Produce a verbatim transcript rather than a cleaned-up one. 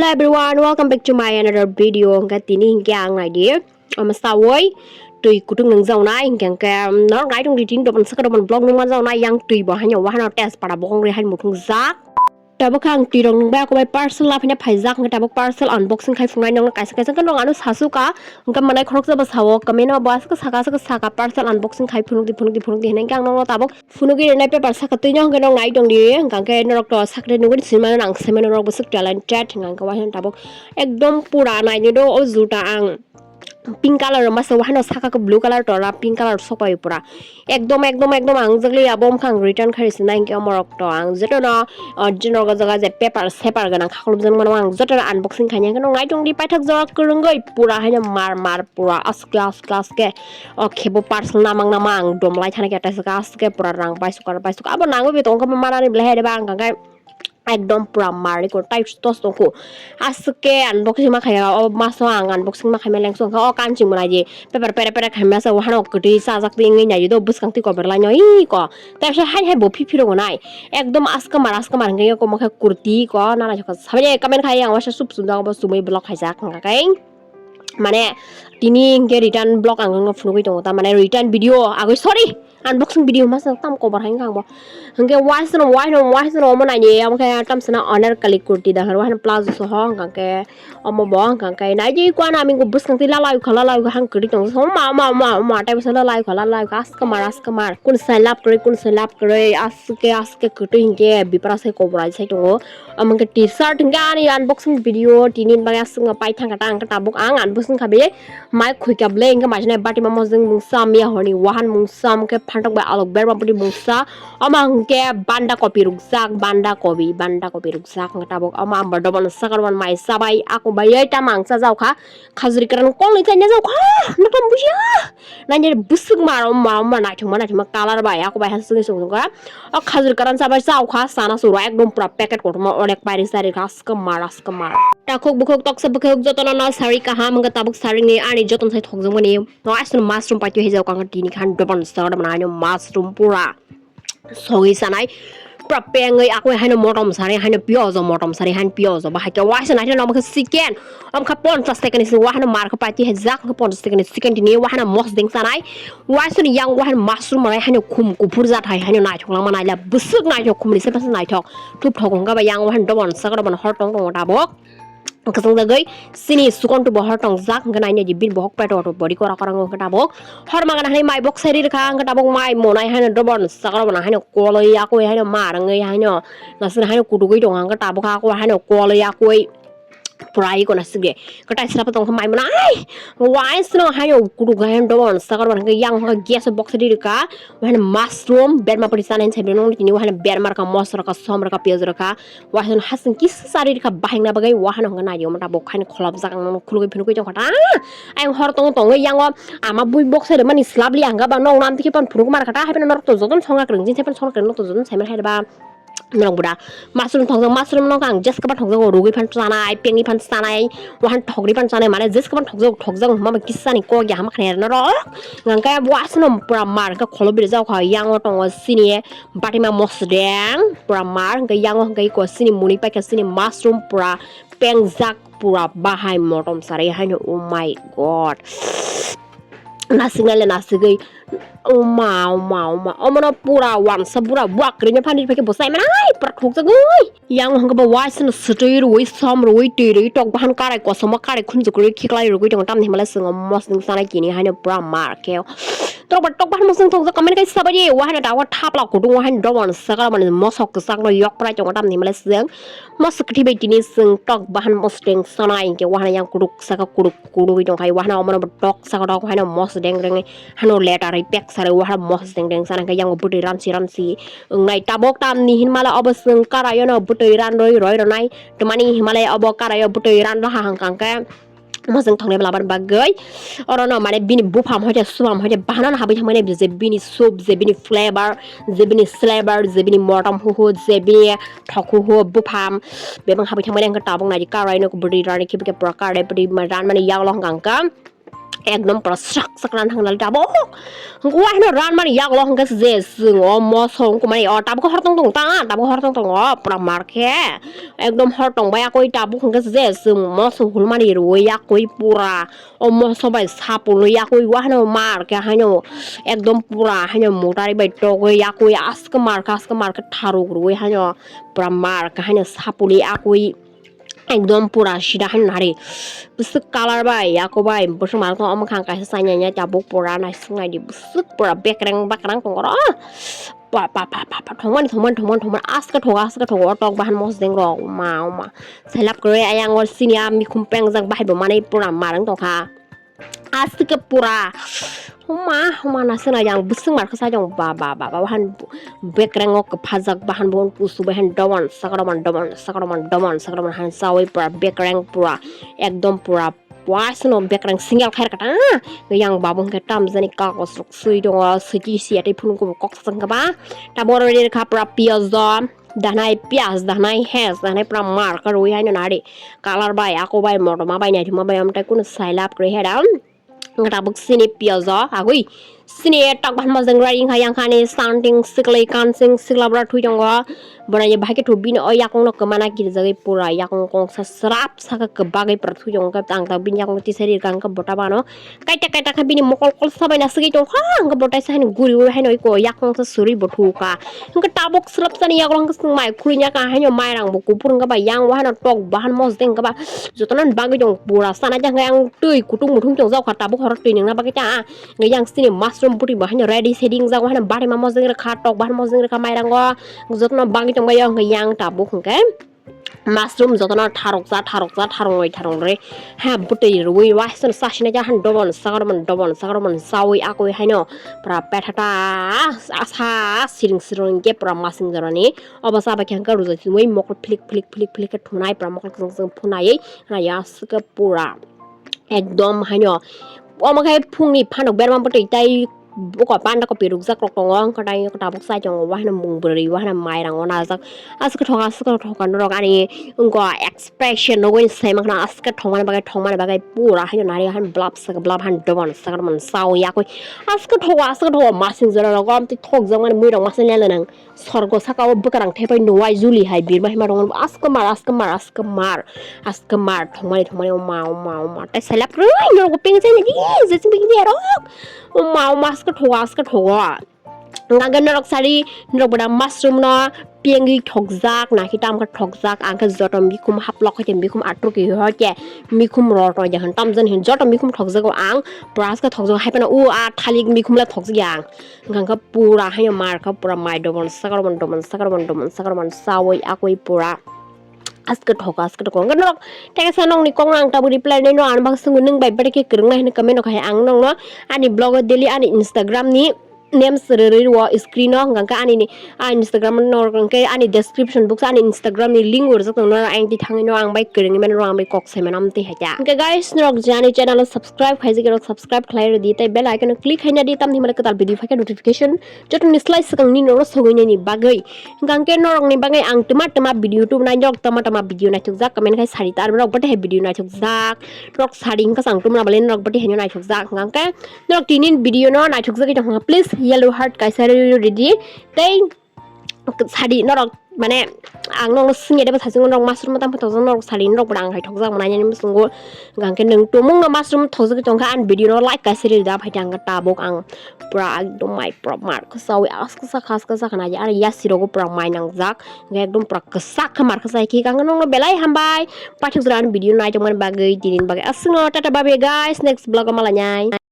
Hello everyone, welcome back to my another video. Hingke tini hingke ang naidi, um, sawoi twi kutung nang jaunai, hingke hingke, um, nor ngai tong di tini doban saka doban vlog nang ma jaunai, yang twi bo haino wahano test para bokong re hain muthung jak. Tabuk ang twi rong nang bai ako bai parcel laphina phaijak, hingke tabuk parcel unboxing khai phungnai nang kaisa kaisa hingke nong ano sasuka, hingke manai khoroksa ba sao, kameno bo aswk saka aswk saka parcel unboxing khai phunuk di phunuk di phunuk di hinui hingke ang nongno tabuk Phunugwi rwnai paper saka twi no hwnkhe nok nai tong di, hwnkha khe norok to sakre nugwi swi mano, ang sai mano norok bwswk talented, hwnkha khe waisa tabuk ekdom pura nainwi do o juta ang pink colour masa wahano saka khe blue colour tora pink colour sokbai pura ekdom ekdom ekdom ang jagli abo wngkha ang return khai rwswnai hwnkhe omorok to ang jotono, o, je norok o jaga je paper seper gwnang khaklubjak mano ang jotono unboxing khainai hwnkhe nok nai tong di paithak jora kwrwngwi pura haino mar mar pura aske aske aske. O khe bo parcel namang namang dom lai thani khe taisa gas khe pura rang bai sukar bai sukar abo nangwi bi tongkha manani belai hai reba ang khe ekdom pura mari ko tai tos tongkho aswk khe unboxing ma khaiya o maso ang unboxing ma khaima lengso kha o kanching mwnai di paper pere pere khaima sa hano kwtwi chajak twi wngwi nai do bwskang twi kober lai no iko tai sa hai hai bo phiphi rw nai ekdom aswk mar aswk mar hwnkhe eko mokhe kurti ko nana jokha sabai comment khai ang waisa sup sumjak bo sumui block khaijak hwnkha khe. Mane tini hingke return vlog ang wngno phunugwi tongo ta mane return video agoi sorry unboxing video masa tam kobar hai wngkha ang bo hingke waisano waisano waisano omo naini omo khe tamsana anarkali kurti da hwnwi waisano plazo soho hingka khe omo bo hingka khe naidi kwana ami bwskang twi lalai kha lalai kha hang kwrwi tongo ma ma ma ma tei bwsa lalai kha lalai kha aswk mar aswk mar kun sai lab kwrwi kun sai lab kwrwi aswk khe aswk khe kwtwi hingke bipra sai kobra sai tongo. Omo hwnkhe T-shirt hwnkhe ani unboxing video tini bagwi aswk no paithangkha ta hwnkhe tabuk ang unboxing khabe mai khuika ble hwnkhe maisina batima mojang mungsa miya horni wahan mungsa omo khe phantok bai alok berma bwtwi mungsa omo hwnkhe banda kopi rukjak banda kopi banda kopi rukjak hwnkhe tabuk omo ang bo dobono sakar mai chabai ako bai tamo ang chajaokha khajuri kwran kolni chaina jaokha noktham bujiya nainani bwswk maro maro naithokma naithokma colour bai ako bai ha swngwi swngwi tongkha. O khajur karan chabai chao kha sana suro ekdom pura packet kotorma onek pairi sari kha aswk mar aswk mar. Takhuk bukhuk toksa bukhuk jotono no sari kaham hwnkhe tabuk saringni ani joton sai thokjakmani no aswk mushroom paitwi hijau kang tini khan doban sar mana haino mushroom pura sogwi sanai pura pengwi akwi haino motom sari haino piyoj motom sari haino piyoj bahai khe waisa naithok nokmokhe chicken. Omkha ponchas tekani si wahano mar khe paitwi hai jak hwnkhe ponchas tekani chicken tini wahano mosdeng sanai. Waisoni yang wahano mushroom manai haino khum kuphur jat hai haino naithok langma naila bwswk naithok khumni se bwswk naithok. Thupthok wngkha bai yang wahano dobono saka dobono hor tong tongo tabok. Kwchang jagwi chini sukon tubo hor tong jak hwnkhe naina di bini bohok peto auto body kora kora wngkha tabok. Hor mangana hai mai bok sai ri rwkha hwnkhe tabok mai monai haino dobono saka dobono haino kolwi yakwi haino mar wngwi haino naswk haino kutugwi tongo hwnkhe tabok hakhe haino kolwi yakwi. Pura iko na sige. Katai srapa tong mai mana ai. Wai sno hayo kudu gayan don sakar ban yang ha gas box di ka. Wan mushroom berma puri sana sai beno tini wan berma ka mosra ka somra ka piyaj ka. Wan hasin kis sari ka bahing na bagai wan hong na yo mata bok khan kholop jak ang khulugui phunugui jong kata. Ai hor tong tong yang ama bui box de mani slabli ang ga ba nong nam tiki pan phunuk mar kata hai pan norok to joton songa kreng jin sai pan songa kreng to joton sai mar hai ba. Norok buda mushroom thongjak mushroom no ang jeska ba thongjak rugui phan chanai pengwi phan chanai wahan thogri phan chanai mane jeska ba thongjak thongjak hwnma ba kisa ni kok ya hama khnai norok hwnkhe bo aswk no pura mar khe kholo biri jak kha yang o tongo sini batima mosdeng pura mar hwnkhe yang o hwnkhe iko sini muni paikha sini mushroom pura pengjak pura bahai motom sari haino oh my god. Nasiknai le nasigwi. Oma, oma, oma. Omono pura wansa pura buak rine phani phai khe bwsai manai pura thokjagwi. Yang hwnkhe bo waisano swtwi rwi som rwi twi rwi tok bahan karai kosomo karai khunjuk rwi khiklai rwi tongo tamni hwnmale chwng mosning sanai kini haino pura mar khe. Tok ba tok bahan mosning thokjak kamani kai sabai wahano dawa thapla kutung wahano dowan sakra mani mosok kwchakno yok prai tongo tamni hwnmale chwng. Mosok kwthwi bai tini chwng tok bahan mosdeng sanai hinkhe wahana yang kuduk saka kuduk kudugwi tongkha wahana omono bo tok saka tok haino mosdeng rengwi hano letter bai pek sarwi wahana mosdeng deng sana hinkhe yang bwtwi ransi ransi wngnai tabok tamni hinmale obo chwng karaiono bwtwi ranrwi roi rwnai twmani hinmale obo karaio bwtwi ranrwha hwnkha hinkhe. Mosong thongnai bwla bani bagwi orono mane bini buphang hoite supam hoite bahanano habwi thangmani je bini soup je bini flavor je bini slabber je bini motom huhu je bini thok huhu buphang bebak habwi thangmani hwnkhe tabuk naidi karaino bwrwi rani khibi khe pura karai bwrwi ranmani yaklo hwnkha hwnkhe Ekdom pura srak srak ran thang nali tabuk. Hwnkhe wahino ran mani yagulo hwnkhe je chwng o moso wngkha mani o tabuk hor tong tong ta, tabuk hor tong tong o pura mar khe. Ekdom hor tong bai yakui tabuk hwnkhe je chwng moso hulmani rwui yakui pura o moso bai sapulwi yakui wahino mar khe haino ekdom pura haino motari bai togwi yakui aske mar khe aske mar khe tharuk rwui haino pura mar khe haino sapulwi yakui. Ekdom pura sida hai nari. Bwswk colour bai, yako bai, bwswk manuk tong, omo kha ang kaisa chainai ya, tabuk pura naisik naidi, bwswk pura bekreng bakrang tong oro. Pa, pa, pa, pa, pa, thongmani, thongmani, thongmani, thongmani, aska thogo, aska thogo, o tok bahan mosdeng rok, ma, o ma. Selap kwrwi ayang o sini a mikhum pengjak bahai bo manwi pura marwng tongkha. Aswk khe pura. Homa, homa, na swnai yang bwswk mar khe sai tong ba, ba, ba, ba, bahan bekreng o kwphajak, bahan bo kusu, bahan domon, sakroman, domon, sakroman, domon, sakroman, han sawi pura bekreng pura, ekdom pura, wasno bekreng single khair kata, yang babung khe tam jani kagos rok swi tongo, swiki siya tei phunuk kok sasang khe ba, tabuk oro ri kha pura piyaj do. Danai piyaj, danai hes, danai pura mar karwi haino nari. Colour bai, ako bai, motoma bai, naithoma bai, amtai kunu sai lab kwrwi hai da. Wngkha tabuk sini piyaj o, agwi. Sini tok bahan mojang rai wngkha yang khani santing siklai kansing sikla bwra thui tongo. Bwrani bahai khe thu bini o yakung no kwmana kirijagwi pura yakung kongsa srap saka kwbagwi pura thui tongo. Ang ta bini yakung tisari rwkha wngkha bota bano. Kaita kaita khe bini mokol kol sabai na swgwi tongkha, hwnkhe bo taisa haino guriui haino iko yakung sa suri bo thukha. Hwnkhe tabuk swlapsani yagrang khe chwng mai khului ya kha, haino mairang bo kuphur wngkha bai yang o haino tok bahan mosdeng wngkha ba jotono bagwi tong pura sana jang khe ang twi kutung muthung tong jak kha tabuk horo twi nungna bagwi ta. Hwnkhe yang sini mushroom bwtwi bo haino ready sedi wngjago haino barima mosdeng rwkha tok bahan mosdeng rwkha mairango jotono bagwi tong bai o hwnkhe yang tabuk hwnkhe. Mushroom jotono tharoksa, tharoksa, tharoknwi, tharoknwi. Ha, bwtwi rwui, waisano sasina ja han dobon, sagaromon dobon, sagaromon saui akui haino. Pura pethata, asa, siring siring ke pura masing jorani. Obo sa bai khe hwnkhe rwjak sinwi mokol philik, philik, philik, philik khe thunai, pura mokol kwchwng kwchwng phunaiwi, hwnaya aswk khe pura. Ekdom haino. Omo khe phungni phanok berma bwtwi tei buko panda kopi rukjak rok tongo, wngkha tai tabuk chai tongo, wahano mung bwrwi, wahano mairang o najak. Aswk thok, aswk thok norok ani wngkha expression nugwi sai mankha, aswk thokmani bagwi, thokmani bagwi pura haino nari han blap sak blap han dobon sakar man sao yakwi. Aswk thok, aswk thok masing jora rogo amtwi thokjakmani mui rok masa lele nang. Sorgo saka o bwkrang thepai nuwai juli hai birma hima rong aswk mar, aswk mar, aswk mar, aswk mar, thongmani, thongmani, oma, oma, oma, tai selap rwi norok peng jai di, je sing peng jai rok, oma, oma, aswk thogo, aswk thogo. Hwnkhe norok sari, norok bwdang mushroom no pengwi thokjak, nakhe tam khe thokjak, ang khe joto mikhum haplok khe mikhum atruk khe hoi khe mikhum rotoi de hwn tamjani hwn joto mikhum thokjago ang, pura aswk thokjago hai phano o a thalik mikhum le thokjak ya ang. Hwnkha khe pura haino mar kha pura mai dobon sakaromon dobon sakaromon dobon sakaromon saui akui pura. Aske thok aske thok hwnkhe norok tei kaisa nokni kokno ang tabuk reply rwnai no ang bak swngo nwng bai bari khe kwrwng nai hwnwi comment rok hai ang nokno ani blog o daily ani Instagram ni names rwrwi rwo screen o hwnkha khe ani ni a Instagram no hwnkhe ani description box ani Instagram ni link o rwjak tongo norok ayang twi thangwi no ang bai kwrwngwi mano norok ang bai kok sai mano amtwi hai khe hwnkhe guys norok je ani channel o subscribe khaijak rok subscribe khlai rwdi tei bell icon o click khaina di tamni hwnba kwtal video phaikhe notification jotoni slai swkang nini oro sogwi nini bagwi. Hwnkha khe norokni bagwi ang twma twma video tubunai norok tama tama video naithokjak comment khai sari ta norok bwtwi hai video naithokjak. Norok sari hwnkha ang tubuna bwlai norok bwtwi haino naithokjak hwnkha khe norok tini video no naithokjagwi tongkha please yellow heart kaisa rwi rwdi tei sadi norok mane ang nokno swngya deba sasing norok mushroom tang thokjak norok sadi norok bwrang hai thokjak mwnai nini musungo hwnkha khe nwng tumung no mushroom thokjagwi tongkha ani video no like kaisa rwdi da phai tang tabuk ang pura ekdom mai pura mar kwchao aska sakha aska sakha nai ani yasi rogo pura mai nangjak hwnkhe ekdom pura kwchak khe mar kwchai khe hwnkhe nokno belai hambai paithak jora ani video naitongmani bagwi tini bagwi aswkno tata bye bye guys next vlog o malainai.